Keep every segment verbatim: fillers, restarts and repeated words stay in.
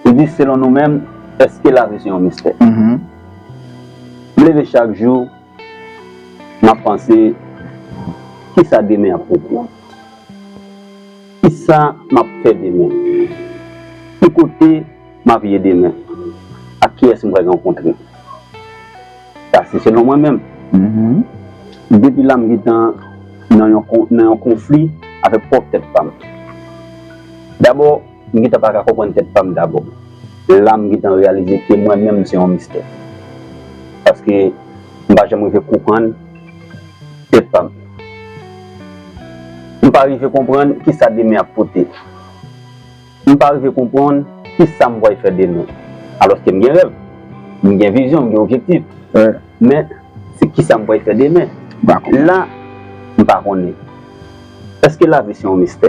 Li di, selon nou menm, èske lavi se yon mistè? M leve chak jou, m ap panse, kisa demen ap pote? Kisa m ap fè demen? Ki kote m ap ye demen? Ak kiyès m pral rankontre? Sa se selon mwen menm. Depi la m gentan nan yon, nan yon konfli avèk pwòp tèt pa m. Dabò, m gentan pa ka konprann tèt pa m dabò. La m gentan reyalize ke mwen menm se yon mistè. Paske m pa janm rive konprann tèt pa m. M pa rive konprann kisa demen ap pote. M pa rive konprann kisa m pral fè demen. Alòske m gen rèv, m gen vizyon, m gen objektif. Men, se kisa m pral fè demen? La, m pa konnen. Èske lavi se yon mistè?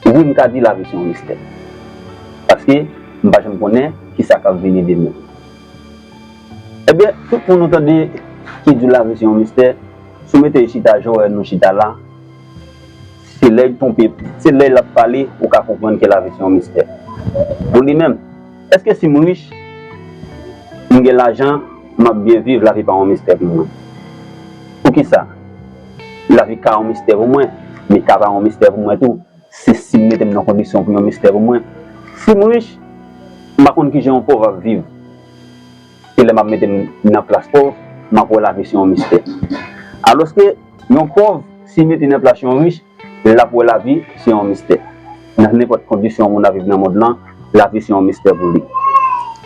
Wi, m ka di lavi se yon mistè. Paske m pa janm konnen kisa k ap vini demen. Ebyen, tout moun ou tande ki di lavi se yon mistè, si w mete yo chita jan w wè nou chita la, se lè l tonbe, se lè l ap pale, ou ka konprann ke lavi se yon mistè. Pou li menm, èske si m rich, m gen lajan, m ap byen viv, lavi pa yon mistè pou mwen? Poukisa? Lavi ka yon mistè pou mwen, men ka pa yon mistè pou mwen tou. Se si m mete m nan kondisyon pou yon mistè pou mwen. Si m rich, m pa konn kijan yon pòv ap viv. E lè m ap mete m nan plas pòv, m ap wè lavi se yon mistè. Alòske, yon pòv, si mete nan plas yon rich, l ap wè lavi se yon mistè. Nan nenpòt kondisyon yon moun ap viv nan mond lan, lavi se yon mistè pou li.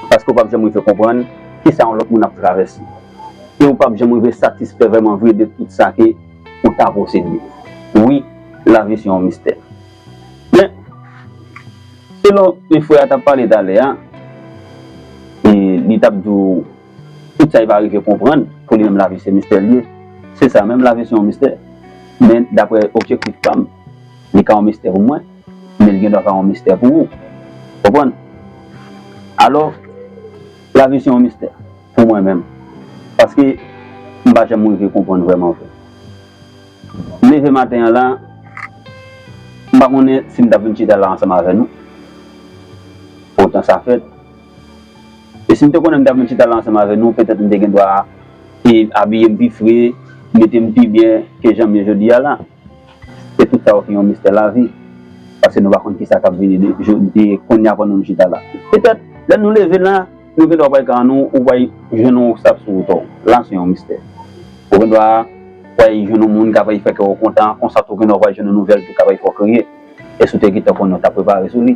Paske w p ap janm rive konprann kisa yon lòt moun ap travèse. E w p ap janm rive satisfè vrèman vre de tout sa ke ou ta posede. Wi, lavi se yon mistè. Men, selon e frè a t ap pale talè a, e li t ap di w tout sa li pa rive konprann, pou li menm lavi se mistè li ye. Se sa, menm lavi se yon mistè. Men daprè objektif pa m, li ka yon mistè pou mwen, men li gen dwa pa yon mistè pou ou. Konprann? Alò, lavi se yon mistè pou mwen menm. Paske m pa janm rive konprann vrèman vre. M leve maten an la, m pa konnen si m t ap vin chita la ansanm avè nou. Poutan sa fèt. E si m te konnen m t ap vin chita la ansanm avè nou, petèt m te gen dwa e abiye m pi fre, mete m pi byen ke jan m ye jodi a la. E tout sa yo ki yon mistè lavi. Paske nou pa konn kisa k ap vini de, de kounye a pandan nou chita la. Petèt, lè nou leve la, nou gen dwa pral ka nou, ou pral jwenn yon WhatsApp sou wout ou. La se yon mistè. Ou gen dwa pral jwenn yon moun k ap fè kè w kontan, konsa tou gen dwa pral jwenn yon nouvèl tou k ap fè w kriye. E si w te gentan konnen, w ta prepare sou li.